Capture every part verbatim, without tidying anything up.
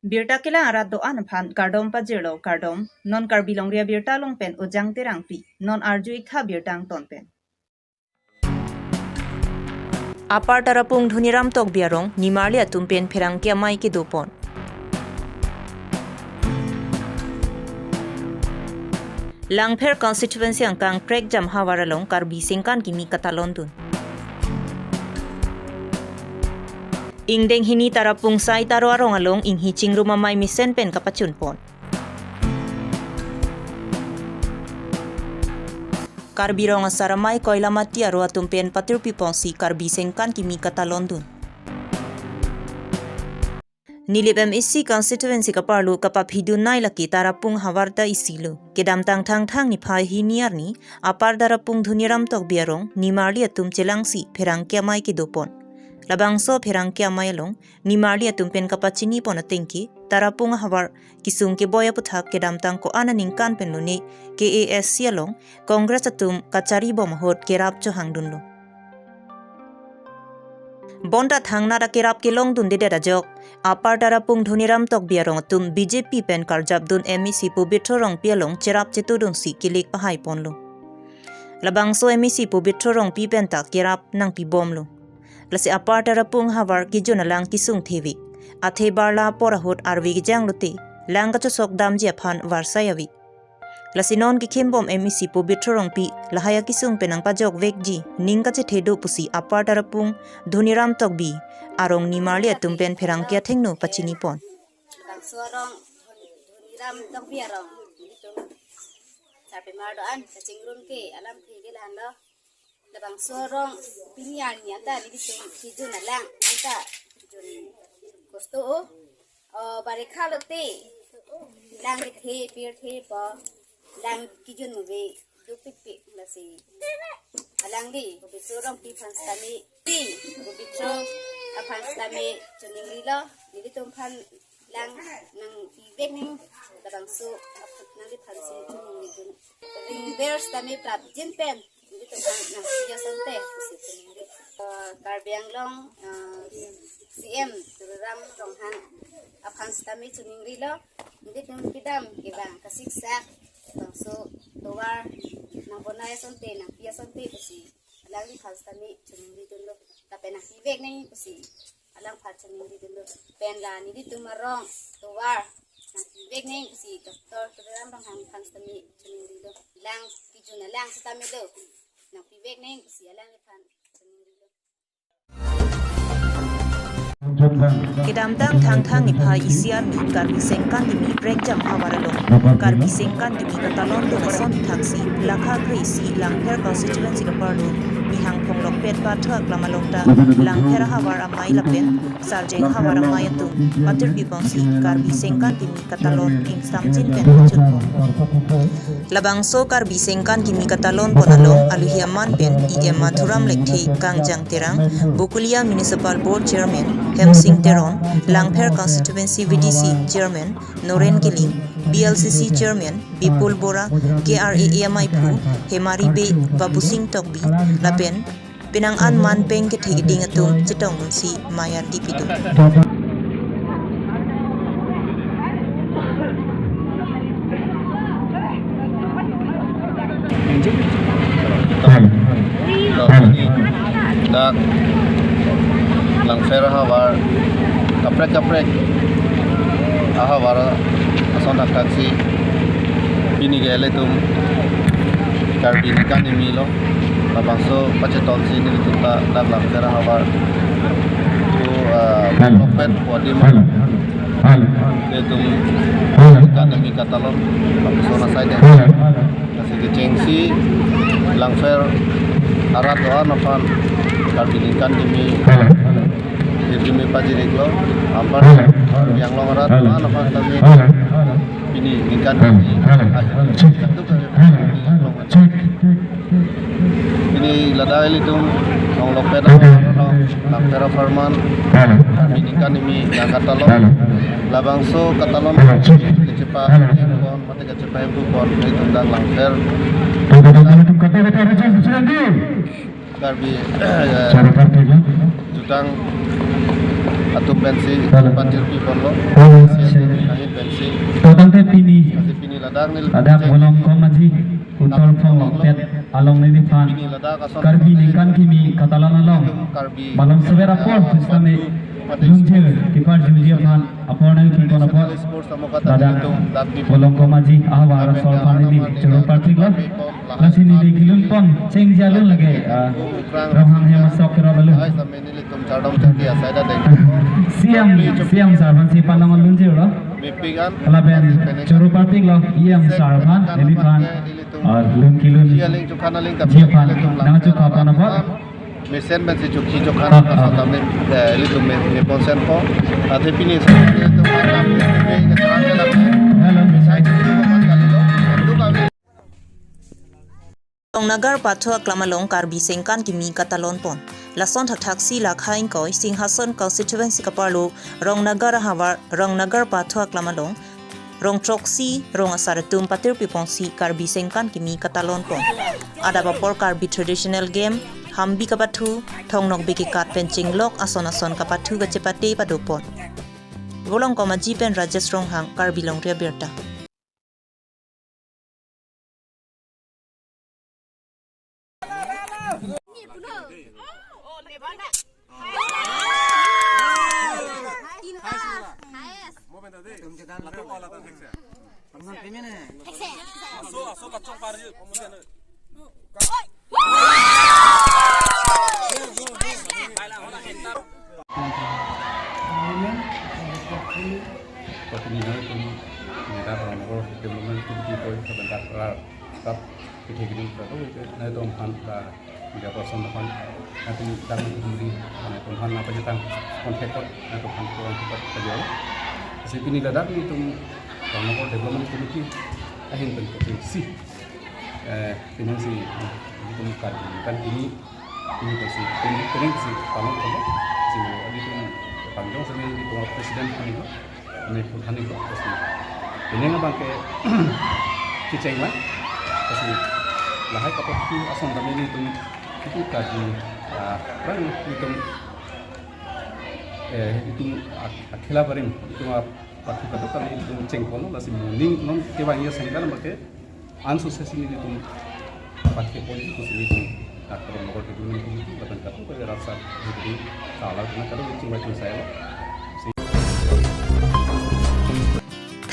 Birta kelang arat do-an aphan kardom pajirlo, kardom. Non Karbi Longri Abirta along pen Ujang Terangpi. Non arju-ik tha birta angton pen. Upper Tarapung Dhoniram Tokbi arong nimarli atum pen pherangke amei kedopon. Langpher constituency angkang Prekjam havar along Karbi sengkan kimi katalondun. Ingdeng hini Tarapung Sai Taro arong along inghi chingrum amei mesen pen kapachunpon. Karbi Rong Asar Amei Koilamati aro atum pen patirpiponsi Karbi sengkan kimi katalondun. Nilip M A C constituency kaparlo kapaphidun nei lake Tarapung havar ta isilo. Kedamtang Thangthang niphai hini arni Upper Tarapung Dhoniram Tokbi arong nimarli atum chelangsi pherangke amei kedopon. Labangso pherangke amei along nimarli atum pen kapachinipon atengke Tarapung havar kesung keboi aputhak kedamtang ko-an aningkan pen lone K A S C along Congress atum kacharibom ahut kerap chohangdunlo. Bonta thangnat akerap kelongdundedet ajok Upper Tarapung Dhoniram Tokbi arong atum B J P pen karjapdun M A C Pobitro Rongpi along cherap chetudunsi kilik pahaiponlo. Labangso M A C Pobitro Rongpi pen ta kerap nangpibomlo. Lasi Upper Tarapung havar kejun alang kesung thevek. Athe barla apor ahut arve kejang lote lang kachosok damji aphan varsai ave. Lasi non kekhimbom M A C Pobitro Rongpi lahai akesung pen nangpajokvekji ning kachethe do pusi Upper Tarapung Dhoniram Tokbi arong nimarli atum pen pherangke athengno pachinipon. Bangso arong Dhoniram Tokbi arong. Ilitum sarpimar do-an kachingrum ke alam thege lahenlo. Labangso arong pini arni anta nelitum kejun alang anta kejun kosto o. O, barikha lote lang kethe pirthe po lang kejun muve dukpikpik lasi. Alangli Pobitro Rongpi aphan sitame, ti Pobitro aphan sitame choningrilo, nelitum aphan lang nangpivek nang labangso aphan nangliphansi choningrilo. Ringver sitame prapjin pen nelitum aphan nangpi asonte pusi choningri. Eh, Karbi Anglong, eh, C M Tuliram Ronghang aphan sitame choningrilo. Nelitum kedam kevang kasiksak bangso tovar nangponai asonte nangpi asonte pusi alangliphan sitame choningridunlo. Lapen nangpivek nang pusi alangphan choningridunlo. Pen la nelitum arong tovar nangpivek nang pusi Doctor Tuliram Ronghang aphan sitame choningridunlo. Lang kejun alang sitame lo nangpivek nang pusi alangliphan choningridunlo. Kedamtang Thangthang niphai isi arni Karbi sengkan kimi Prekjam havar along Karbi sengkan kimi katalondun ason thaksi lakha kre-isi Langpher constituency kaparlo Nihang Phonglokpet Pathu aklam along ta Langpher havar amei lapen Sarjeng havar amei atum patirpiponsi Karbi sengkan kimi katalon ingsamjin pen pachunpon. Labangso Karbi sengkan kimi katalonpon along aluhi aman pen E M Madhuram Lekthe, Kangjang Terang, Bokulia Municipal Board Chairman Hemsing Teron, Langpher Constituency V D C Chairman Noren Killing, B L C C Chairman Bipul Bora, K R A A amei aphu Hemari Bey, Babusing Tokbi, lapen penang an man pen kethe keding atum chetongdunsi mei ardi pidun. Dak Langpher havar kaprek kaprek ahavar ason thaksi pini ke ilitum Karbi ningkan kimi lo. Labangso pachetonsi nelitum ta dak Langpher havar. Tu, ah, Lokpet Wadima. Ilitum ningkan kimi katalon. Labangso na side. Lasi kechengsi Langpher arat do-an aphan Karbi ningkan kimi, kimi pajir-iklo. Anpar Karbi Anglong arat do-an aphan kami pini ningkan kimi. Pini ladak ilitum Phonglokpet ahavar along Langpher ahavar man Karbi ningkan kimi nangkatalon. Labangso katalon kechepa pon mate kechepa pon ilitum dak Langpher. Karbi, eh, jutang atum pensi, halo, patirpi ponlo. Halo, sir. Ahin pensi. To tangte pini, lasi pini ladak neli, ladak Volongkom Aji, Uttar Phonglongpet along neliphan, pini ladak ason Karbi ningkan kimi katalon along, Karbi, malom sever apor, ah, sitame, patu, lungjir keparjuji aphan apor nangpipon apot, sports amoka ladak, ilitum, dak di Volongkom Aji ahavar, kami asor aphan neli choro parpiklo. Lasi neli kelun pon chengji alun lake, ah, Ronghang hem asok kerap alun. Hai, sampai nelitum chardom chardi asai dak deng. C M, C M sir aphansi panang alun jiro. Mepik an. Lapen choro parpiklo E M sir aphan, neliphan, ah, lun kelun, ji aling chukhan aling, ji aphan nangchukha pon apot. Mesen pensi chukhi chukhan, ah, ah, asai dak deng, eh, ilitum me, me ponsen po. Athe pini sa ilitum alam, me, me, me, me, me, halo, sai. Rongnagar Pathu Aklam along Karbi sengkan kimi katalon pon. Lason thakthaksi lakha ingkoi Singhason constituency kaparlo Rongnagar ahavar Rongnagar Pathu Aklam along rong throksi rong asar atum patirpi ponsi Karbi sengkan kimi katalon pon. Adap apor Karbi traditional game, hambi kapathu, thongnok beke kat pen chenglok ason ason kapathu kachepate pado pon. Volongkom Aji pen Rajesh Ronghang, Karbi Longri Abirta. Pati nina tum neta Rongnagar Development Committee koi sebentar ra rap pithe gini, rap itu nai tum aphan ka media person aphan, nai tum dak nai tum di, nai tum aphan nang panyatang contact kot, nai tum aphan kurang cepat kerja. Lasi pini ladak nelitum Rongnagar Development Committee ahin pen kopi si, eh, pini si, nelitum kan, kan pini, pini pensi, pini, pini si, panon kono si, nelitum panjong sini nelitum president kami ko. Mepik than-iklo, lasi pini abangke kecheng lang, lasi lahai kapathu ason tame nelitum itu kaji, ah, rang nelitum, eh, itum ak-, akhela barim, itum, ah, pathu kadokave nelitum cheng ponlo, lasi moning non kevang ya sengkan abangke anso sesi nelitum pathek ponji pusi nelitum dak Rongnagar Development Committee lapen kadokave rasa jadi salah kena kadokave chingvai chingsai lo.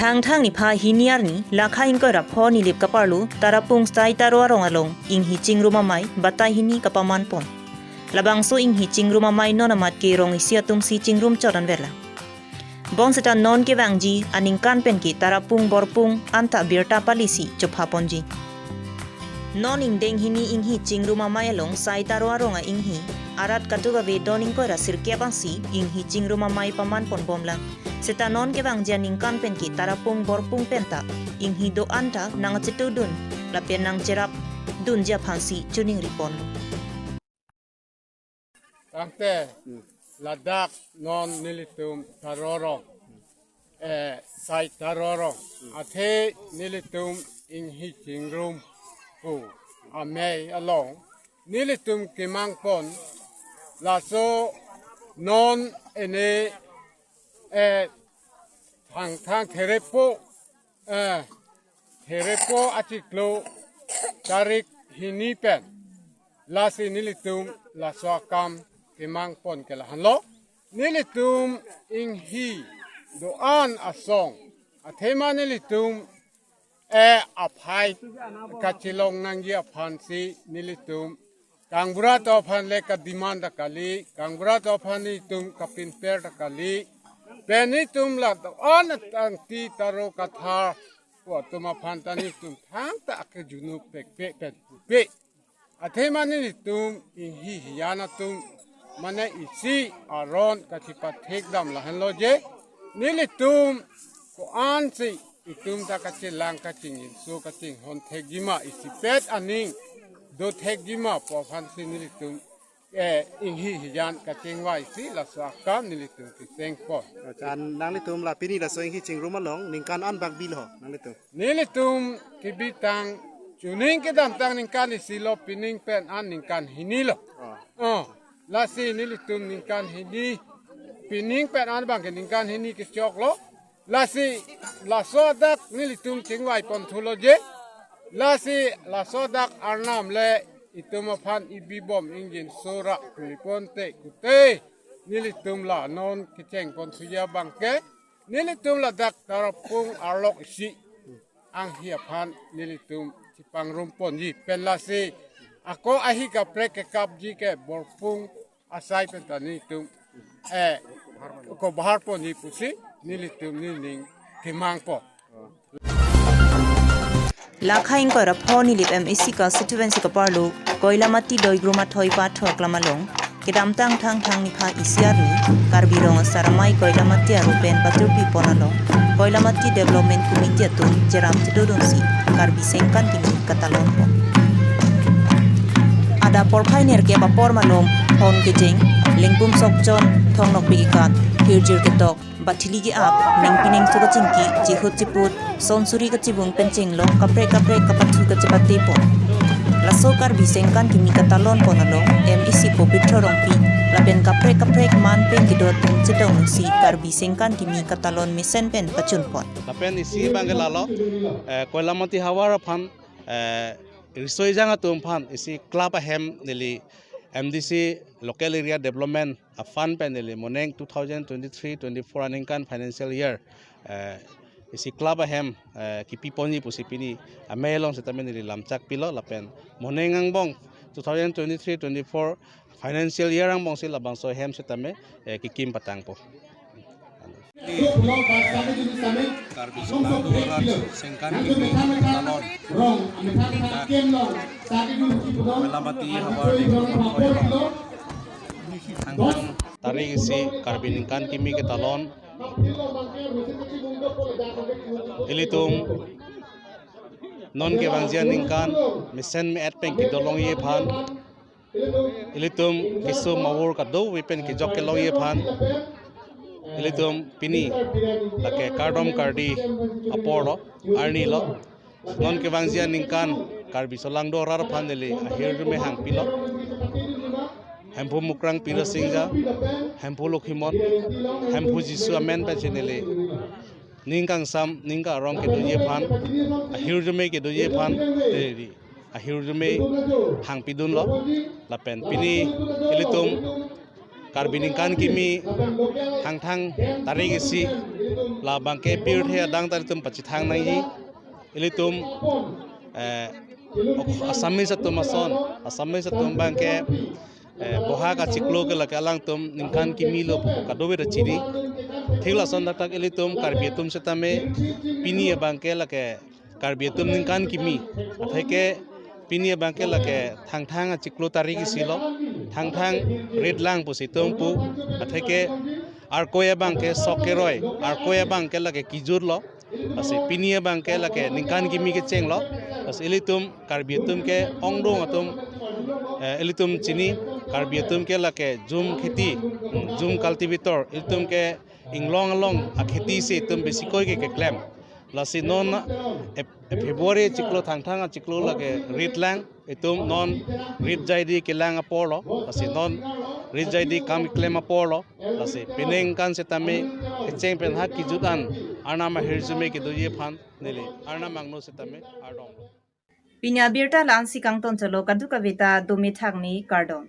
Thangthang niphai hini arni lakha ingkoi ra pho Nilip kaparlo Tarapung Sai Taro arong along inghi chingrum amei batai hini kapaman pon. Labangso inghi chingrum amei non amat ke rong isi atum si chingrum chot anvetlang. Bonseta non kevangji aningkan pen ke Tarapung Borpung anta birta palisi chopha ponji. Non ingdeng hini inghi chingrum amei along Sai Taro arong a-inghi arat kadokave don ingkoi ra sirkep ansi inghi chingrum amei paman pon bomlang. Seta non kevangji aningkan pen ke Tarapung Borpung penta inghi do-an ta nangchetudun lapen nangcherapdunji aphansi choningri pon. Tangte ladak non nelitum Taro arong, eh, Sai Taro arong, athe nelitum inghi chingrum pu amei along nelitum kemang pon, laso non ene, eh, Thangthang Therepo, eh, Therepo achiklo tarik hini pen lasi nelitum laso akam kemang pon ke lahenlo. Nelitum inghi do-an asong athema nelitum, eh, aphai kachelong nangji aphansi nelitum kangbura atum aphan le kademand ta kali, kangbura atum aphan nelitum kapinper ta kali. Pen nelitum la do-an atangti Taro Kathar pu atum aphan ta nelitum thangta akejunu pekpe pen pupe. Athema nelitum inghi hijan atum mane isi aron kachepathekdam lahenlo je. Nelitum ko-ansi itum ta kachelang kachingjinso kachinghon thekjima, isipet aning do thekjima pu aphansi nelitum, eh, inghi hijan kachingvaisi laso akam nelitum kecheng pon. Achan, nanglitum la pini laso inghi chingrum along ningkan an bak bilo nanglitum? Nelitum kebitang chuning kedamtang ningkan isi lo, pining pen an ningkan hini lo. Oh. Oh, lasi nelitum ningkan hini Pining pen an abang ke ningkan hini kechoklo. Lasi laso adak nelitum chingvai pon thulo je. Lasi laso adak Arnam le itum aphan ibibom ingjinso ra puli ponte kute, nelitum la non kecheng pon thuji abang ke, nelitum ladak Tarapung arlok isi anghi aphan nelitum chepangrum ponji pen lasi ako ahi kaprek kekapji ke Borpung asai pen ta nelitum, eh, kobahar ponji pusi nelitum nening kemang po. Lakha ingkoi ra pho Nilip M A C constituency kaparlo Koilamati Doigrum Athoi Pathok Lamalong kedamtang Thangthang niphai isi arni Karbi Rong Asar Amei Koilamati aru pen paturpi pon along Koilamati Development Committee atum cheram chedodunsi Karbi Sengkan Kimi katalon pon. Adap porphai nerkep apor malom hon kejeng Lengpum Sokchon, Thongnokpi kekat, Hirjir ketok, Bathili ke-ap, Ningpi Ningso kachingki, Chihut Chiput, Sonsuri kachibung pen chenglok kaprek kaprek kapathu kachepate pon. Laso Karbi Sengkan Kimi katalon pon along M A C Pobitro Rongpi lapen kaprek kaprek man pen kedo atum chedongsi Karbi Sengkan Kimi katalon mesen pen pachun pon. Lapen isi abang ke lalo, eh, Koilamati havar aphan, eh, riso ejang atum aphan isi club ahem neli M D C local area development a-fund pen neli moning two thousand twenty-three twenty-four aningkan financial year, eh, isi club ahem, eh, kipi ponji pusi pini amei along setame neli lamchak pilo lapen moning angbong two thousand twenty-three twenty-four financial year angbongsi labangso ahem setame, eh, kikim patangpo. Karbi Sengkan Kimi Sengkan Kimi katalon. Koilamati havar Thangthang tarik isi Karbi Ningkan Kimi katalon. Ilitum non kevangji aningkan mesen me-et pen kedo longji aphan, ilitum kesung mavur kadokave pen kejok kelongji aphan, ilitum pini lake kardom kardi aporlo, arnilo. Non kevangji aningkan Karbi solangdo arat aphan neli ahirjume hangpilo. Hemphu Mukrang Pirosingja, Hemphu Lokhimon, Hemphu Jisu amen pensi neli ning kangsam, ning karong kedoji aphan, ahirjume kedoji aphan, neli ahirjume hangpidunlo. Lapen pini ilitum Karbi Ningkan Kimi Thangthang tarik isi labang ke pirthe adang ta ilitum pachethang nangji. Ilitum, eh, Assamese atum ason, Assamese atum abang ke, eh, Bohag achiklo ke lake alangtum Ningkan Kimi lo pu kadokave ta chini. Thik lason thakthak ilitum Karbi atum setame pini abang ke lake Karbi atum Ningkan Kimi, atheke pini abang ke lake Thangthang achiklo tarik isi lo, Thangthang rit lang pusi itum pu, atheke arkoi abang ke sok keroi, arkoi abang ke lake kejut lo, lasi pini abang ke lake Ningkan Kimi kechenglo, lasi ilitum Karbi atum ke ongdung atum, eh, ilitum chini, Karbi atum ke lake jum kheti, hmm, jum cultivator, ilitum ke inglong along akheti si itum besikoi ke keklem. Lasi non ep-, ep-, February achiklo Thangthang achiklo lake rit lang, itum non rit jaidi kelang aporlo, lasi non rit jaidi kam keklem aporlo, lasi penang kan setame kecheng pen ha kejut an Arnam ahirjume kedoji aphan neli Arnam angno setame ardom. Pini abirta la-ansi kangton cholo, kadokave ta dome thakme, kardom.